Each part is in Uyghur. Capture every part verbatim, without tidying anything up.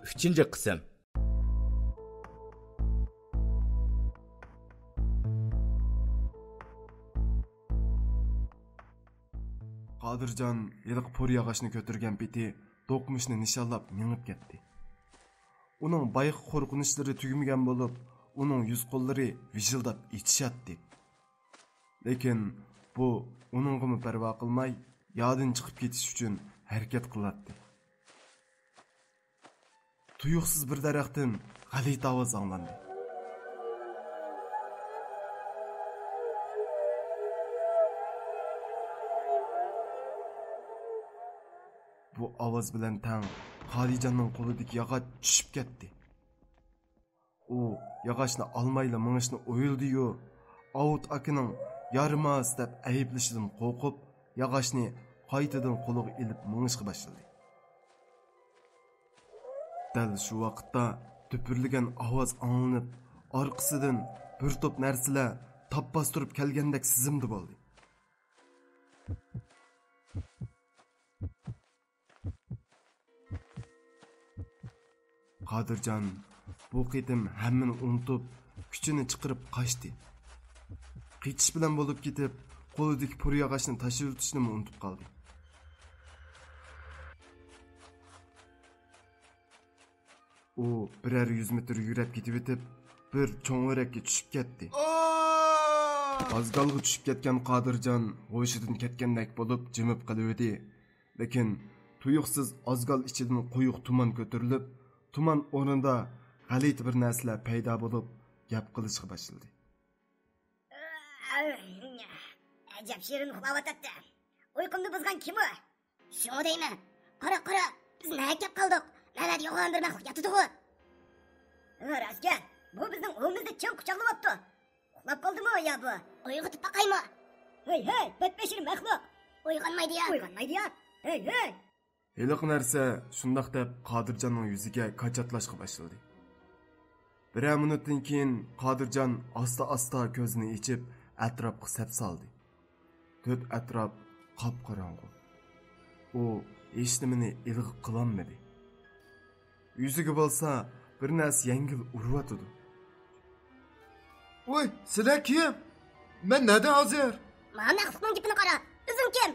ئۈچىنچى قىسىم. قادىرجان ھېلىقى پۇر ياغاچنى كۆتۈرگەن پېتى دوقمۇشنى نىشانلاپ مېڭىپ كەتتى. ئۇنىڭ بايىقى قورقۇنچلىرى تۈگىمىگەن بولۇپ، ئۇنىڭ يۈز-قوللىرى ۋىژىلداپ ئېچىشاتتى. لېكىن بۇ ئۇنىڭغىمۇ پەرۋا قىلماي، يادىن چىقىپ كېتىش ئۈچۈن ھەرىكەت قىلاتتى. تۇيۇقسىز بىر دەرەختىن غەلىتە ئاۋاز ئاڭلاندى. بۇ ئاۋاز بىلەن تەڭ قادىرجاننىڭ قولىدىكى ياغاچ چۈشۈپ كەتتى. ئۇ ياغاچنى ئالمايلا مېڭىشنى ئويلىدى-يۇ، ئاۋۇت ئاكىنىڭ يارىماس دەپ ئەيىبلىشىدىن قورقۇپ، ياغاچنى قايتىدىن قولىغا ئېلىپ مېڭىشقا باشلىدى. دەل شۇ ۋاقىتتا دۈپۈرلىگەن ئاۋاز ئاڭلىنىپ، ئارقىسىدىن بىر توپ نەرسىلەر تاپ باستۇرۇپ كەلگەندەك سېزىمدا بولدى. قادىرجان بۇ قېتىم ھەممىنى ئۇنتۇپ، كۈچىنى چىقىرىپ قاچتى. قېچىش بىلەن بولۇپ كېتىپ، قولىدىكى پۇر ياغاچنى تاشلىۋېتىشنىمۇ ئۇنتۇپ قالدى. ئۇ بىرەر يۈز مېتىر يۈرەپ كېتىۋېتىپ، بىر چوڭ ئۆرەككە چۈشۈپ كەتتى. ئازگالغا چۈشۈپ كەتكەن قادىرجان ھوشىدىن كەتكەندەك بولۇپ جىمىپ قېلىۋىدى. لېكىن تۇيۇقسىز ئازگال ئىچىدىن قويۇق تۇمان كۆتۈرۈلۈپ، تۇمان ئورنىدا غەلىتە بىر نەرسىلەر پەيدا بولۇپ، گەپ قىلىشقا باشلىدى. ئەجەب شېرىن ئۇخلاۋاتاتتى. ئۇيقۇمنى بۇزغان كىم ئۇ؟ شۇڭا دەيمەن. قارا، قارا، بىز نەگە كەپ قالدۇق؟ نەۋەدە يوغان بىر مەخلۇق ياتىدىغۇ. ھە، راستكەن. بۇ بىزنىڭ ئۇۋىمىزنى چىڭ قۇچاقلىۋاپتۇ. ئۇخلاپ قالدىمۇ يا بۇ؟ ئويغىتىپ باقايمۇ؟ ھەي، ھەي، بەتبەشىر مەخلۇق! ئويغانمايدۇ يا. ئويغانمايدۇ يا. ھەي، ھەي! ھېلىقى نەرسە شۇنداق دەپ قادىرجاننىڭ يۈزىگە كاچاتلاشقا باشلىدى. بىرەر مىنۇتتىن كېيىن قادىرجان ئاستا-ئاستا كۆزىنى ئېچىپ، ئەتراپقا سەپسالدى. تۆت ئەتراپ قاپقاراڭغۇ. ئۇ ھېچنېمىنى ئىلغا قىلالمىدى. يۈزىگە بولسا بىر نەرسە يەڭگىل ئۇرۇۋاتىدۇ. ۋاي، سىلەر كىم؟ مەن نەدە ھازىر؟ مانا مەخلۇقنىڭ گېپىنى قارا. ئۆزۈڭ كىم؟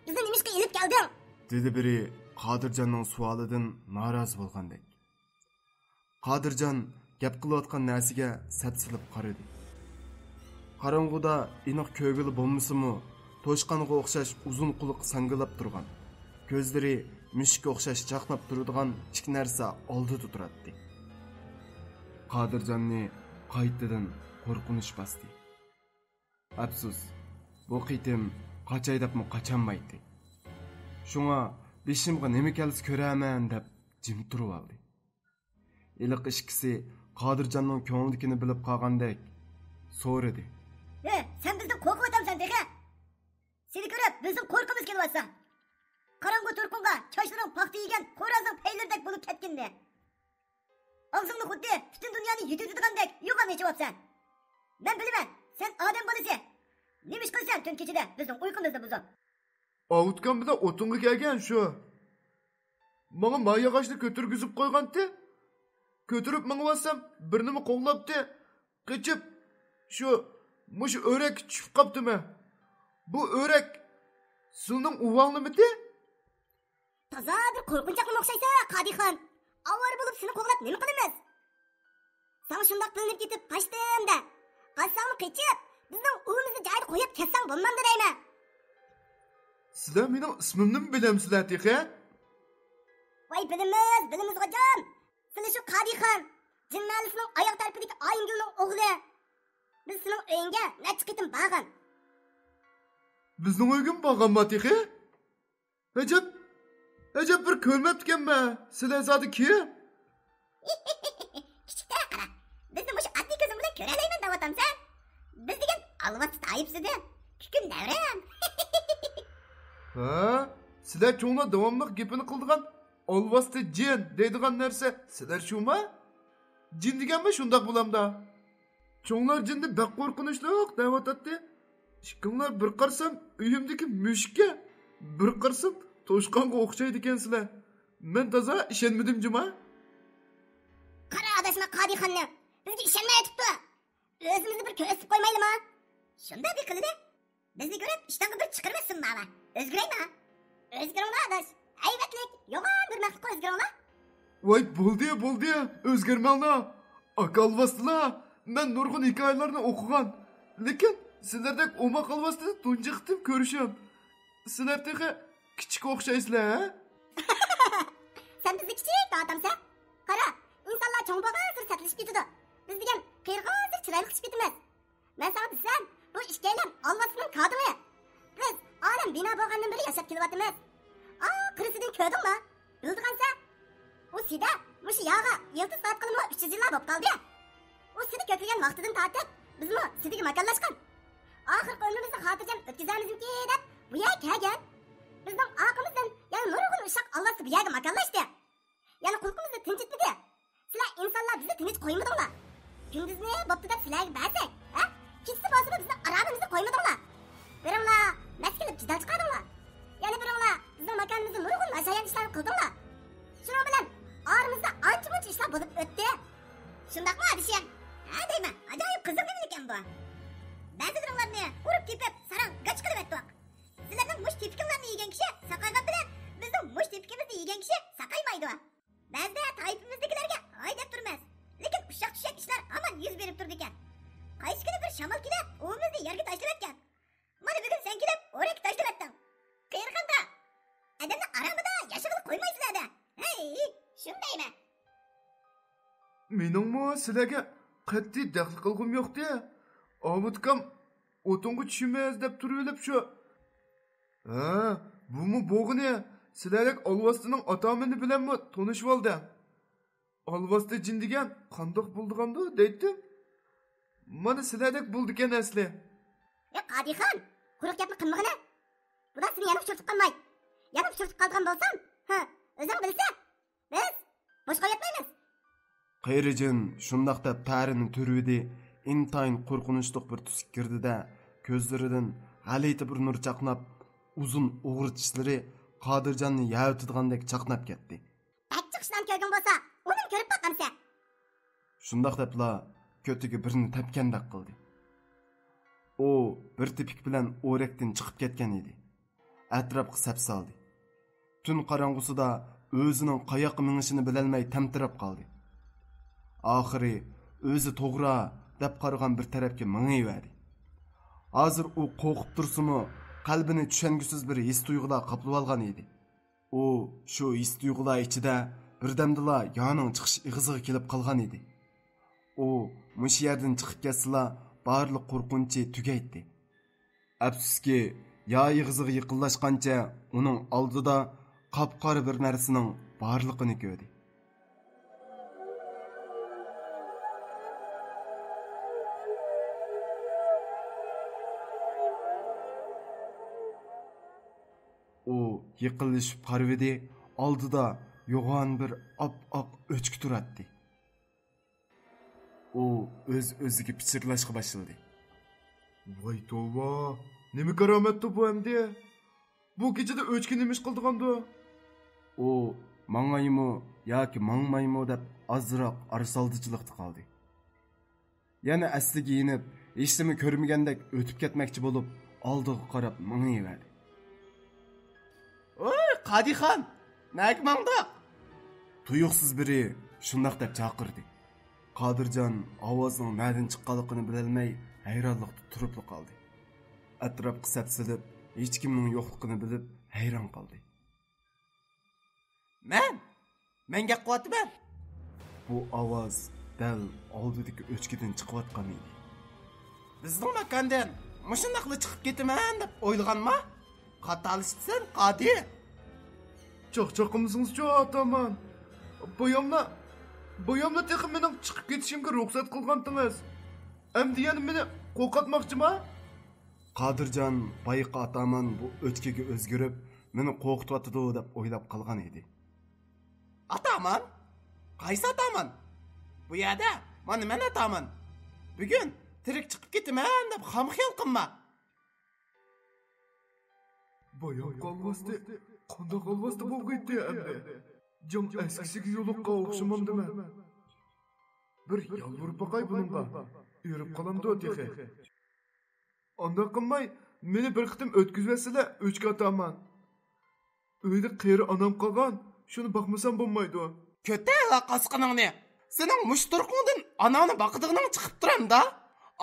بىزنى نېمىشقا ئېلىپ كەلدىڭ؟ دېدى بىرى قادىرجاننىڭ سوئالىدىن نارازى بولغاندەك. قادىرجان گەپ قىلىۋاتقان نەرسىگە سەپسېلىپ قارىدى. قاراڭغۇدا ئېنىق كۆرگىلى بولمىسىمۇ، توشقانغا ئوخشاش ئۇزۇن قۇلىقى ساڭگىلاپ تۇرغان، كۆزلىرى مۈشۈككە ئوخشاش چاقناپ تۇرىدىغان ئىككى نەرسە ئالدىدا تۇراتتى. قادىرجاننى قايتىدىن قورقۇنچ باستى. ئەپسۇس، بۇ قېتىم قاچاي دەپمۇ قاچالمايتتى. شۇڭا بېشىمغا نېمە كەلسە كۆرەرمەن دەپ جىم تۇرۇۋالدى. ھېلىقى ئىككىسى قادىرجاننىڭ كۆڭلىدىكىنى بىلىپ قالغاندەك سورىدى. ھە، سەن بىزدىن قورقۇۋاتامسەن تېخى؟ سېنى كۆرۈپ بىزنىڭ قورققۇمىز كېلىۋاتسا. قاراڭغۇ تۇرقۇڭغا چاچلىرىڭ پاختا يېگەن خورازنىڭ پەيلىرىدەك بولۇپ كەتكىنىنى. ئاغزىڭنى خۇددى پۈتۈن دۇنيانى يۈدۈتىدىغاندەك يوغان ئېچىۋاپسەن. مەن بىلىمەن، سەن ئادەم بالىسى. نېمە ئىش قىلىسەن تۈن كېچىدە بىزنىڭ ئۇيقۇمىزنى بۇزۇپ؟ ئاۋۇتكان بىلەن ئوتۇنغا كەلگەن شۇ. ماڭا ما ياغاچنى كۆتۈرگۈزۈپ قويغانتى. كۆتۈرۈپ مېڭىۋاتسام، بىر نېمە قوغلاپتى. قېچىپ، شۇ، مۇشۇ ئۆرەككە چۈشۈپ قاپتىمەن. بۇ ئۆرەك سىلىنىڭ ئۇۋاڭلىمىتى؟ تازا بىر قورقۇنچاقنىمۇ ئوخشايسەن، قادىخان. ئاۋارە بولۇپ سېنى قوغلاپ نېمە قىلىمىز؟ ساڭا شۇنداق بىلىنىپ كېتىپ قاچتىم-دە. قاچساڭمۇ قېچىپ، بىزنىڭ ئۇۋىمىزنى جايىدا قويۇپ كەتسەڭ بولمامدۇ دەيمەن. سىلەر مېنىڭ ئىسمىمنىمۇ بىلەمسىلەر تېخى؟ ۋاي، بىلىمىز، بىلىمىز غوجام. سىلى شۇ قادىخان، جىن مەھەللىسىنىڭ ئاياغ تەرىپىدىكى ئايىمگۈلنىڭ ئوغلى. بىز سېنىڭ ئۆيۈڭگە نەچچە قېتىم بارغان. بىزنىڭ ئۆيگىمۇ بارغانما تېخى؟ ئەجەب، ئەجەب بىر كۆرمەپتىكەنمەن. سىلەر زادى كىم؟ كىچىكتە قارا، بىزنى مۇشۇ ئاددىي كۆزۈڭ بىلەن كۆرەلەيمەن دەۋاتامسەن؟ بىز دېگەن ئالۋاستى تايىپىسىدىن، كۈكۈم دەۋرەم. ھە؟ سىلەر چوڭلار داۋاملىق گېپىنى قىلىدىغان ئالۋاستى جىن دەيدىغان نەرسە سىلەر شۇما؟ جىن دېگەنمۇ شۇنداق بولامدا؟ چوڭلار جىندىن بەك قورقۇنچلۇق دەۋاتاتتى. ئىككىڭلار بىر قارىسام ئۆيۈمدىكى مۈشۈككە، بىر قارىسام توشقانغا ئوخشايدىكەنسىلەر. مەن تازا ئىشەنمىدىم جۇما. قادىخاننى بىزگە ئىشەنمەي ئېيتىپتۇ. ئۆزىمىزنى بىر كۆرسىتىپ قويمايلىما؟ شۇنداق بىر قىلىدۇ. بىزنى كۆرۈپ ئىشتانغا بىر چىقىرىۋەتسۇن بابا. ئۆزگىرەيما. ئۆزگىرىڭلار ئاداش. ھەيۋەتلىك يوغان بىر مەخلۇققا ئۆزگىرىڭلار. ۋاي، بولدى، بولدى، ئۆزگەرمەڭلار. ئاكا ئالۋاستىلار، مەن نۇرغۇن ھېكايىلەرنى ئوقۇغان، لېكىن سىلەردەك ئوماق ئالۋاستىنى تۇنجى قېتىم كۆرۈشۈم. سىلەر تېخى كىچىك ئوخشايسىلەر، ھە؟ سەن بىزنى كىچىك دەۋاتامسەن؟ قارا، ئىنسانلار چوڭ بولغانسېرى سەتلىشىپ كېتىدۇ. بىز دېگەن قېرىغانسېرى چىرايلىقلىشىپ كېتىمىز. مەن ساڭا دېسەم، بۇ ئىككىيلەن ئالۋاستىنىڭ كادىرى. بىز ئالەم بىنا بولغاندىن بېرى ياشاپ كېلىۋاتىمىز. ئاخىرسىدىن كۆردۈڭمۇ؟ بىلىدىغانسەن. ئۇ سىدە مۇشۇ ياغا يىلتىز تارتقىلىمۇ ئۈچ يۈز يىللار بولۇپ قالدى. ئۇ سىدە كۆكلىگەن ۋاقتىدىن تارتىپ بىزمۇ سىدىگە ماكانلاشقان. ئاخىرقى ئۆمرىمىزنى خاتىرجەم ئۆتكۈزەرمىزمىكىن دەپ بۇ يەرگە كەلگەن. بىزنىڭ ئارقىمىزدىن يەنە نۇرغۇن ئۇششاق ئالۋاستى بۇ يەرگە ماكانلاشتى. يەنە قۇلىقىمىزنى تىنچىتمىدى. سىلەر ئىنسانلار بىزنى تىنچ قويمىدىڭلار. كۈندۈزنى بوپتۇ دەپ سىلەرگە بەرسەك، ھە؟ كېچىسى بولسىمۇ بىزنىڭ ئارامىمىزنى قويمىدىڭلار. بىرىڭلار مەس كېلىپ جېدەل چىقاردىڭلار. يەنە بىرىڭلار بىزنىڭ ماكانىمىزدا نۇرغۇن ناشايان ئىشلارنى قىلدىڭلار. شۇنىڭ بىلەن ئارىمىزدا ئانچە-مۇنچە ئىشلار بولۇپ ئۆتتى. شۇنداقمۇ ئادىشىم؟ ھە دەيمەن، ئاجايىپ قىزىق نېمىلىكەن بۇ. بەزىلىرىڭلارنى ئۇرۇپ تېپىپ ساراڭ گاچ قىلىۋەتتۇق. سىلەرنىڭ مۇشۇ تېپىكىڭلارنى يېگەن كىشى ساقايغان بىلەن بىزنىڭ مۇشۇ تېپىكىمىزنى يېگەن كىشى ساقايمايدۇ. بەزىدە تايىپىمىزدىكىلەرگە ھاي دەپ تۇرىمىز. لېكىن ئۇششاق-چۈششەك ئىشلار ھامان يۈز بېرىپ تۇرىدىكەن. قايسى كۈنى بىر شامال كېلىپ ئۇۋىمىزنى يەرگە تاشلىۋەتكەن. مانا بۈگۈن سەن كېلىپ ئورەككە تاشلىۋەتتىڭ. قېرىغاندا، ئادەمنى ئارامىدا ياشىغىلى قويمايسىلەر-دە. ھەي، شۇندايمەن. مېنىڭمۇ سىلەرگە قەتئىي دەخلى قىلغۇم يوقتى. ئاۋۇتكام ئوتۇنغا چۈشىمىز دەپ تۇرۇۋېلىپ شۇ. ھە، بۇمۇ بولغىنى، سىلەردەك ئالۋاستىنىڭ ئاتامىنى بىلەنمۇ تونۇشۇۋالدى. ئالۋاستى جىن دېگەن قانداق بولىدىغاندۇ دەيتتىم. مانا سىلەردەك بولىدىكەن ئەسلى. ئەي قادىخان، قۇرۇق گەپنى قىلمىغىنە. بۇلار سېنى يەنە ئۇچرىتىپ قالماي. يەنە ئۇچرىتىپ قالىدىغان بولسام، ھە، ئۆزۈڭ بىلىسەن. بىز بوش قويۇۋەتمەيمىز. قېرى جىن شۇنداق دەپ تەرىنى تۈرۈۋىدى، ئىنتايىن قورقۇنچلۇق بىر تۈسكە كىردى-دە، كۆزلىرىدىن غەلىتە بىر نۇر چاقناپ، ئۇزۇن ئوغرا چىشلىرى قادىرجاننى يەۋېتىدىغاندەك چاقناپ كەتتى. بەك جىق ئىشلارنى كۆرگەن بولسا، ئۇنىمۇ كۆرۈپ باقامسەن؟ شۇنداق دەپلا كۆتىگە بىرنى تەپكەندەك قىلدى. ئۇ بىر تېپىك بىلەن ئورەكتىن چىقىپ كەتكەن ئىدى. ئەتراپقا سەپسالدى. تۈن قاراڭغۇسىدا ئۆزىنىڭ قاياققا مېڭىشىنى بىلەلمەي تەمتىرەپ قالدى. ئاخىرى ئۆزى توغرا دەپ قارىغان بىر تەرەپكە مېڭىۋەردى. ھازىر ئۇ قورقۇپ تۇرسىمۇ، قەلبىنى چۈشەنگۈسىز بىر ھېس-تۇيغۇلار قاپلىۋالغان ئىدى. ئۇ شۇ ھېس-تۇيغۇلار ئىچىدە بىردەمدىلا يانىڭ چىقىش ئېغىزىغا كېلىپ قالغان ئىدى. ئۇ مۇشۇ يەردىن چىقىپ كەتسىلا، بارلىق قورقۇنچى تۈگەيتتى. ئەپسۇسكى، يا ئېغىزىغا يېقىنلاشقانچە ئۇنىڭ ئالدىدا قاپقارا بىر نەرسىنىڭ بارلىقىنى كۆردى. ئۇ يېقىنلىشىپ قارىۋىدى، ئالدىدا يوغان بىر ئاپئاق ئۆچكە تۇراتتى. ئۇ ئۆز-ئۆزىگە پىچىرلاشقا باشلىدى. ۋاي توۋا، نېمە كارامەتتۇ بۇ ئەمدى؟ بۇ كېچىدە ئۆچكە نېمە ئىش قىلىدىغاندۇ؟ ئۇ ماڭايمۇ ياكى ماڭمايمۇ دەپ ئازراق ئارىسالدىچىلىقتا قالدى. يەنە ئەسلىگە يېنىپ، ھېچنېمە كۆرمىگەندەك ئۆتۈپ كەتمەكچى بولۇپ، ئالدىغا قاراپ مېڭىۋەردى. ۋوي، قادىخان، نەگە ماڭدۇق؟ تۇيۇقسىز بىرى شۇنداق دەپ چاقىردى. قادىرجان ئاۋازنىڭ نەدىن چىققانلىقىنى بىلەلمەي، ھەيرانلىقتا تۇرۇپلا قالدى. ئەتراپقا سەپسېلىپ، ھېچكىمنىڭ يوقلۇقىنى بىلىپ، ھەيران قالدى. مەن؟ مەن گەپ قىلىۋاتىمەن. بۇ ئاۋاز دەل ئالدىدىكى ئۆچكىدىن چىقىۋاتقان ئىدى. بىزنىڭ ماكاندىن مۇشۇنداقلا چىقىپ كېتىمەن دەپ ئويلىغانما؟ خاتالىشىپسەن، قادى. چاقچاق قىلمىسىڭىزچۇ، ئاتامان. باياملا، باياملا تېخى مېنىڭ چىقىپ كېتىشىمگە رۇخسەت قىلغانتىڭىز. ئەمدى يەنە مېنى قورقۇتماقچىما؟ قادىرجان بايىقى ئاتامان بۇ ئۆچكىگە ئۆزگىرىپ، مېنى قورقۇتۇۋاتىدۇ دەپ ئويلاپ قالغان ئىدى. ئاتامان؟ قايسى ئاتامان؟ بۇ يەردە مانا مەن ئاتامان. بۈگۈن تىرىك چىقىپ كېتىمەن دەپ خام خىيال قىلما. بايام قالۋاستى، قانداق قالۋاستى بولغىيتتى ئەمدى؟ جىڭ ئەسكىسىگە يولۇققان ئوخشىمامدىمەن؟ بىر يالۋۇرۇپ باقاي بۇنىڭغا. ئېرىپ قالامدۇ تېخى؟ ئانداق قىلماي، مېنى بىر قېتىم ئۆتكۈزۈۋەتسىلە ئۆچكە ئاتامان. ئۆيدە قېرى ئانام قالغان، شۇنى باقمىسام بولمايدۇ. كۆتەرلا قاسقىنىڭنى. سېنىڭ مۇشۇ تۇرقۇڭدىن ئاناڭنى باقىدىغىنىڭ چىقىپ تۇرامدا؟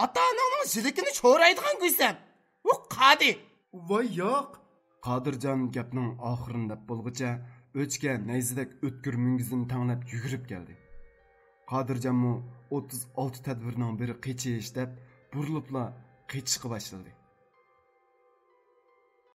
ئاتا-ئاناڭنىڭ ژىلىكىنى چورايدىغان گۈيسەن. ئۇ قادى. ۋاي ياق. قادىرجان گەپنىڭ ئاخىرىنى دەپ بولغۇچە ئۆچكە نەيزىدەك ئۆتكۈر مۈڭگۈزىنى تەڭلەپ يۈگۈرۈپ كەلدى. قادىرجانمۇ ئوتتۇز ئالتە تەدبىرنىڭ بىرى قېچىش دەپ بۇرۇلۇپلا قېچىشقا باشلىدى.